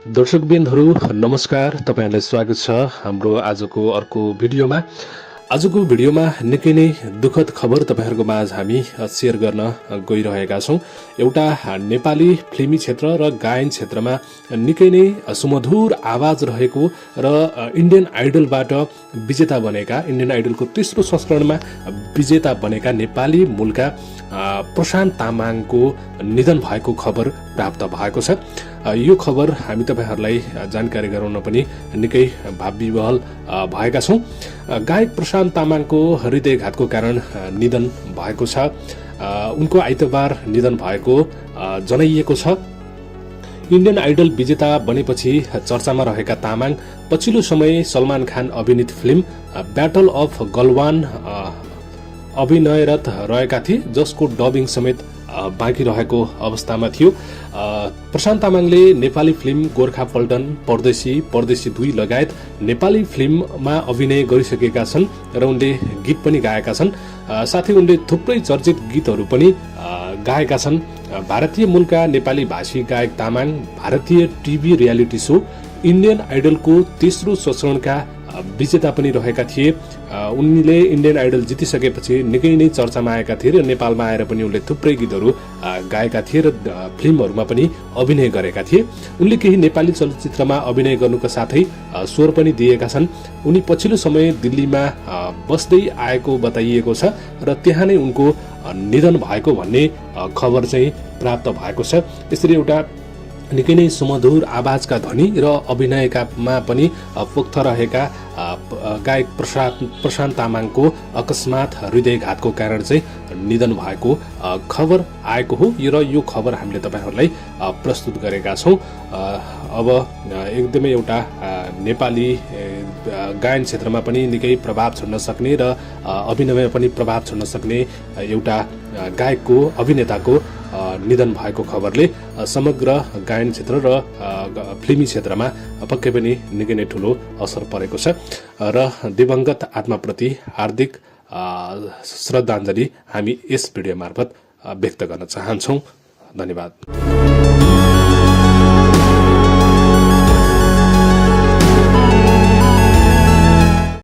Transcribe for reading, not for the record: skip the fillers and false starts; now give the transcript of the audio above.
दर्शकबिनहरू नमस्कार, तपाईहरुलाई स्वागत छ हाम्रो आजको अर्को भिडियोमा। आजको भिडियोमा निकै नै दुःखद खबर तपाईहरुको माझ हामी शेयर गर्न गइरहेका छौं। एउटा नेपाली फिल्मी क्षेत्र र गायन क्षेत्रमा निकै नै सुमधुर आवाज रहेको र इन्डियन आइडलबाट विजेता बनेका, इन्डियन आइडलको तेस्रो संस्करणमा विजेता बनेका नेपाली मूलका प्रशान्त तामाङको निधन भएको खबर प्राप्त भएको छ। यो खबर हामी तपाईहरुलाई जानकारी गराउन पनि निकै भावविह्वल भएका छौं। गायक प्रशान्त तामाङको हृदयघातको कारण निधन भएको छ। उनको आइतबार निधन भएको जनाइएको छ। इन्डियन आइडल विजेता बनेपछि चर्चामा रहेका तामाङ पछिल्लो समय सलमान खान अभिनीत फिल्म ब्याटल अफ गलवान अभिनयरत रहेका थिए, जसको डबिङ समेत बाँकी रहेको अवस्थामा थियो। प्रशान्त तामाङले नेपाली फिल्म गोर्खा पल्टन, परदेशी 2 लगायत नेपाली फिल्ममा अभिनय गरिसकेका छन् र उनले गीत पनि गाएका छन्। साथै उनले थुप्रै चर्चित गीतहरू पनि गाएका छन्। भारतीय मूलका नेपाली भाषी गायक तामाङ भारतीय टिभी रियालिटी शो इन्डियन आइडलको तेस्रो संस्करणका विजेता पनि रहेका थिए। उनले इन्डियन आइडल जितिसकेपछि निकै नै चर्चामा आएका थिए र नेपालमा आएर पनि उनले थुप्रै गीतहरू गाएका थिए र फिल्महरूमा पनि अभिनय गरेका थिए। उनले केही नेपाली चलचित्रमा अभिनय गर्नुका साथै स्वर पनि दिएका छन्। उनी पछिल्लो समय दिल्लीमा बस्दै आएको बताइएको छ र त्यहाँ नै उनको निधन भएको भन्ने खबर चाहिँ प्राप्त भएको छ। यसरी एउटा निकै नै सुमधुर आवाजका धनी र अभिनयकामा पनि पोख्त रहेका गायक प्रशान्त तामाङको अकस्मात हृदयघातको कारण चाहिँ निधन भएको खबर आएको हो र यो खबर हामीले तपाईहरुलाई प्रस्तुत गरेका छौं। अब एकदमै एउटा नेपाली गायन क्षेत्रमा पनि निकै प्रभाव छोड्न सक्ने र अभिनयमा पनि प्रभाव छोड्न सक्ने एउटा गायकको, अभिनेताको निधन भएको खबरले समग्र गायन क्षेत्र र फिल्मी क्षेत्रमा पक्कै पनि निकै नै ठूलो असर परेको छ र दिवंगत आत्माप्रति हार्दिक श्रद्धाञ्जली हामी यस भिडियो मार्फत व्यक्त गर्न चाहन्छौं। धन्यवाद।